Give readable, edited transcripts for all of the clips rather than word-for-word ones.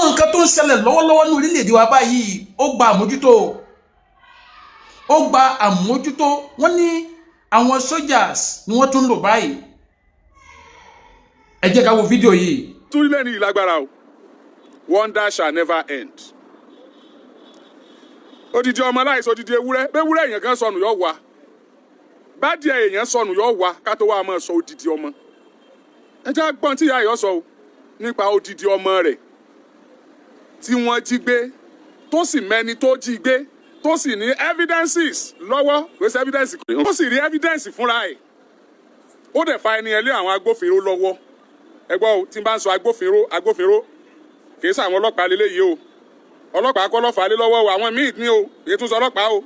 Nǹkan tó ń ṣẹlẹ̀ lọ́wọ́lọ́wọ́ ní orílẹ̀-èdè wa báyìí, ó gba àmójútó, ó gba àmójútó. Wọ́n ní àwọn soldiers ni wọ́n tún ń lò báyìí. Ẹ jẹ́ ká wo fídíò yìí. Tún lẹ́ni ìlágbára o. Wonder shall never end. Odidi ọmọ láìsọ odidi ewúrẹ́, bẹ́wúrẹ́ èèyàn kan sọnù yọ wá, bádìẹ èèyàn sọnù yọ wá, ká tó wá máa sọ odidi ọmọ. Ẹ jẹ́ gbọ́n tí ìyá yọ sọ o nípa odidi ọmọ rẹ̀ tí wọ́n jí gbé, tó sì mẹ́ni tó jí gbé, tó sì ní evidences lọ́wọ́. Kò sí evidence, ó sì rí evidence fúnra ẹ̀, ó dẹ̀ fa ẹni ẹ lé àwọn agbófinró lọ́wọ́. Ẹ gbọ́ o, tí n bá ń sọ agbófinró, agbófinró kì í sàwọn ọlọ́pàá lélẹ́yìí o. Ọlọ́pàá kọ́ lọ́fà lé lọ́wọ́ o, àwọn míì ní o, èyí tún sọ ọlọ́pàá o.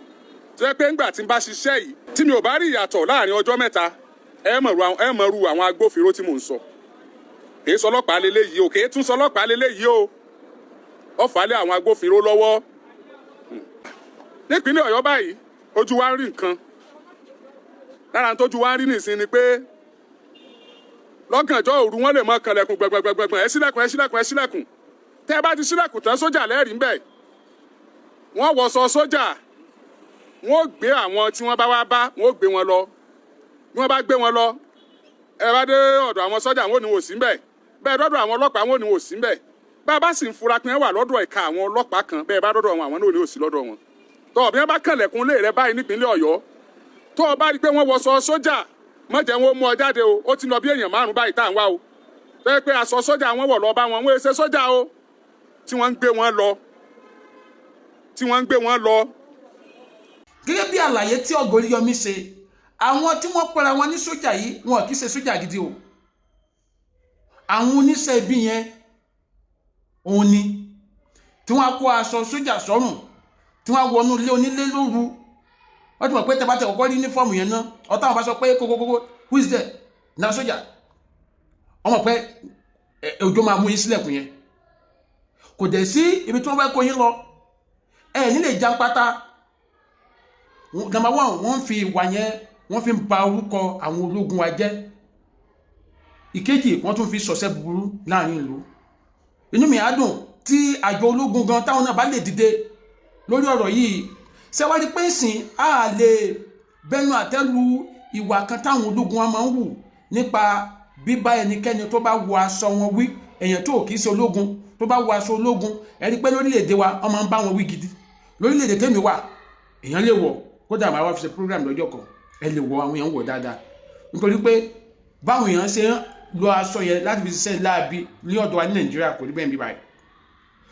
Tó yẹ pé ńgbà tí n bá ṣiṣẹ́ yìí, tí mi ò bá rí ìyàtọ̀ láàrin ọjọ́ 3, ẹ mọ̀ ru àwọn agbófinró tí mò ń sọ. Kì í sọ ọlọ́pàá lélẹ́yìí o, kì í tún sọ ọlọ́pàá lélẹ́yìí o. Ó fà á lé àwọn agbófinró lọ́wọ́. Nípínlẹ̀ Ọ̀yọ́ báyìí, ojú wa ń rí nǹkan. Lára tójú wa ń rí nìsín ni pé lọ́gànjọ́ òru, wọ́n lè mọ kànlẹ̀kùn gbẹ̀gbẹ̀gbẹ̀gbẹ̀: "Ẹ ṣílẹ̀kùn, ẹ ṣílẹ̀kùn, ẹ ṣílẹ̀kùn." Tẹ́ ẹ bá ti ṣílẹ̀kùn tán, sójà lẹ́rìí ńbẹ̀. Wọ́n wọṣọ sójà, wọ́n ó gbé àwọn tí wọ́n bá wá bá, wọ́n ó gbé wọn lọ. Bí wọ́n bá gbé wọn lọ, ẹ bá dé ọ̀dọ̀ àwọn sójà, wọ́n ò ní wò sí ńbẹ̀. Bẹ́ẹ̀ dọ́dọ̀ àwọn ọlọ́pàá, wọ́n ò ní wò sí ńbẹ̀. Bá a bá sì ń fura pé wọ́n wà lọ́dọ̀ ẹ̀ka àwọn ọlọ́pàá kan, bẹ́ẹ̀ bá dọ́dọ̀ wọn, àwọn náà ò ní wò sí lọ́dọ̀ wọn. Tọ́ bí wọ́n bá kànlẹ̀kùn lé rẹ báyìí nípínlẹ̀ Ọ̀yọ́, tó o bá rí i pé wọ́n wọṣọ sójà, má jẹ́ wọn ó mú ọ jáde o. Ó ti lọ bí èèyàn márùn báyìí tá à ń wá o, tó yẹ pé aṣọ sójà wọn wọ̀ lọ bá wọn, wọ́n ṣe sójà o, tí wọ́n ń gbé wọn lọ, tí wọ́n ń gbé wọn lọ. Gẹ́gẹ́ bí àlàyé tí ọ̀gá Oríyọmí ṣe, àwọn tí wọ́n pera wọn ní sójà yìí, wọn kì í ṣe sójà gidi o. Àwọn oníṣẹ́ ibi yẹn òun ni tí wọ́n á kó aṣọ sójà sọ́rùn, tí wọ́n á wọnú ilé onílé lóru. Wọ́n ti mọ̀ pé tẹ́bátẹ́ kọ́kọ́ rí uniform yẹn náà, ọ̀tá wọn bá sọ pé kókókókó, "Who is there?" Na sójà. Wọ́n mọ̀ pé òjò máa mú yín sílẹ̀kùn yẹn. Kò dẹ̀ sí ibi tí wọ́n fẹ́ kó yín lọ, ẹ nílé jàǹpátá. Number one, wọ́n fi ìwà yẹn, wọ́n fi ń ba orúkọ àwọn ológun wa jẹ́. Ìkejì, wọ́n tún fi sọ̀sẹ́ búburú láàrin ìlú. Inú mi á dùn tí àjọ ológun gan táwọn náà bá lè dìde lórí ọ̀rọ̀ yìí. Ṣẹ́wájú pé ìsìn á lè bẹnu àtẹ́lu ìwà kan táwọn ológun wa máa ń wù nípa bíbá ẹnikẹ́ni tó bá wọ aṣọ wọn wí. Èèyàn tó kìí ṣe ológun tó bá wọ aṣọ ológun, ẹni pé lórílẹ̀‐èdè wa, wọ́n máa ń bá wọn wí gidi. Lórílẹ̀‐èdè tèmi wà, èèyàn lè wọ̀. Kódà máa wá fi ṣe program lọ́jọ́ kan. Ẹ lè wọ, àwọn èèyàn wọ̀ dáadáa, nítorí pé báwọn èèyàn ṣe ń lo aṣọ yẹn láti fi ṣiṣẹ́ láabi ní ọ̀dọ̀ wa ní Nàìjíríà, kò rí bẹ́ẹ̀ bí báyìí.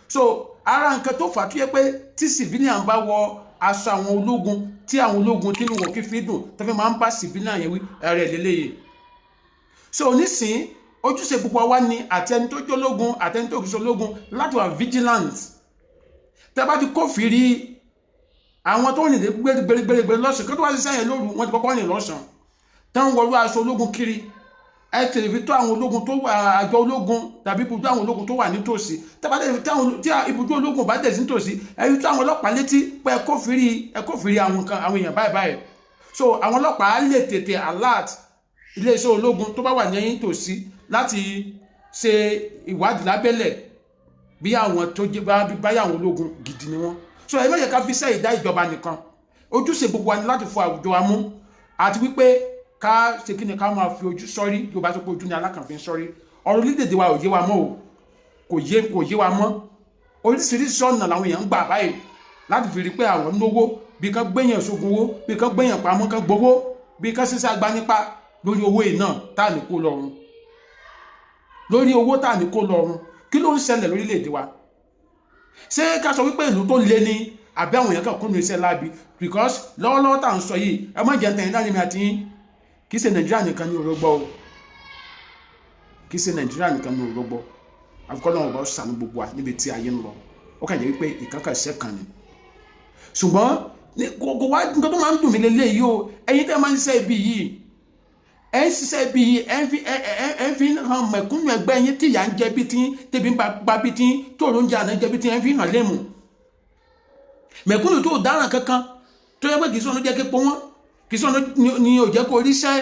So ara nǹkan tó fà á tó yẹ pé tí civilian bá wọ aṣọ àwọn ológun, tí àwọn ológun tí inú wọn kì í fi dùn, tó fi máa ń bá civilian yẹn wí ẹ̀rẹ̀ lélẹ́yìí. So nísìnyí, ojúṣe gbogbo wa ni, àti ẹni tó jẹ́ ológun àti ẹni tó kìí ṣe ológun, láti wà vigilant. Tẹ́ bá ti kófìrí àwọn tó rìn gbégbégbégbé lọ́sàn kí wọ́n tó wá ṣiṣẹ́ yẹn lóru, wọ́n ti kọ́kọ́ rìn lọ́sàn tán, wọlé aṣọ ológun kiri. Ẹ tètè fi tó àwọn ológun tó wà, àjọ ológun tàbí ibùdó àwọn ológun tó wà nítòsí. Tí ibùdó ológun bá dẹ̀ sí nítòsí, ẹ fi tó àwọn ọlọ́pàá létí pé ẹ kófìrí àwọn kan, àwọn èèyàn báyìí báyìí. So àwọn ọlọ́pàá lè tètè alert iléeṣẹ́ ológun tó bá wà ní nítòsí láti ṣe ìwádìí lábẹ́lẹ̀ bí àwọn tó jẹ́ báyà àwọn ológun gidi ni wọ́n. So ẹ má jẹ́ ká fi iṣẹ́ ìdá ìjọba nìkan. Ojúṣe gbogbo wa ni láti fọ àwùjọ wa mú, àti wípé ká ṣe kí ni, ká máa fi ojú sọ́rí. Yorùbá sọ pé ojú ni alákànfin sọ́rí. Ọ̀rọ̀ orílẹ̀-èdè wa ò yé wa mọ́ o, kò yé wa mọ́. Oríṣiríṣi ọ̀nà làwọn èèyàn ń gbà báyìí láti fi rí pé àwọn lówó, bí kán gbéyàn sógun owó, bí kán gbéyàn pamọ́ kán gbowó, bí kán ṣiṣẹ́ agbanipa lórí owó yìí náà tá à ní kó lọ́rùn, lórí owó tá à ní kó lọ́rùn. Kí ló ń ṣẹlẹ̀ lórílẹ̀-èdè wa? Ṣé ká sọ wípé ìlú tó le ni, àbí àwọn èèyàn kan kúnnú iṣẹ́ láabi? Because lọ́wọ́lọ́wọ́ tá à ń sọ yìí, ẹ má jẹ́ ntẹ̀yìn láàrin mi àti yín, kì í ṣe Nàìjíríà nìkan ní òrógbọ́ o, kì í ṣe Nàìjíríà nìkan ní òrógbọ́. Àfikọ́ lọ́wọ́ bá sànú gbogbo wa níbi tí ayé ń lọ. Ó kàn jẹ́ wípé ìkánkà iṣẹ́ kan ni, ṣùgbọ́n kò wá. Nǹkan tó máa ń dùn mí lélẹ́yìí o, ẹ̀yin tẹ́ máa ń ṣiṣẹ́ ibi yìí, ẹ̀ ń ṣiṣẹ́ ibi yìí, ẹ̀ ń fi hàn mẹ̀kúnnù ẹgbẹ́ yín tí ìyà ń jẹ bí tí tẹ̀bí ń pa bí tí tó ń jẹ àná jẹ bí tí ẹ̀ ń fi hàn lému mẹ̀kúnnù tó dáràn kankan, tó yẹ pé kì í sọ̀nù jẹ́ képo wọn, kì í sọ̀nù ni ò jẹ́ kó ríṣẹ́,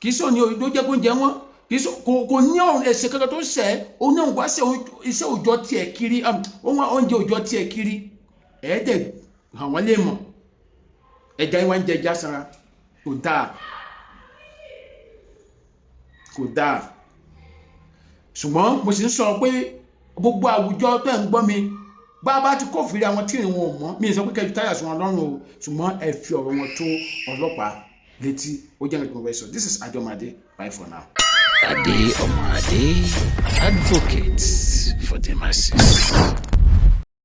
kì í sọ̀nù ló jẹ́ kó jẹ wọ́n, kì Kì í sọ kò ní ọ̀run ẹ̀ṣẹ̀ kankan tó ṣẹ̀. Òun náà wá iṣẹ́ òòjọ́ tiẹ̀ kiri, òun wá oúnjẹ òòjọ́ tiẹ̀ kiri. Ẹ̀ẹ́dẹ̀ hàn wọ́n lè mọ̀ ẹja yín wá ń jẹ ẹja sanra. Kò dáa, kò dáa. Ṣùgbọ́n mo sì ń sọ pé gbogbo àwùjọ tẹ́ ń gbọ́ mi, bá a bá ti kófìrí àwọn tí ìrìn wọn ò mọ́, mi ì sọ pé kẹjú táyà sí wọn lọ́rùn o, ṣùgbọ́n ẹ fi ọ̀rọ̀ wọn tó ọlọ́pàá létí. Ó jẹ́ nǹkan tí mo fẹ́ sọ. This is Ajomade, bye for now. Ade Omade, advocate for the masses.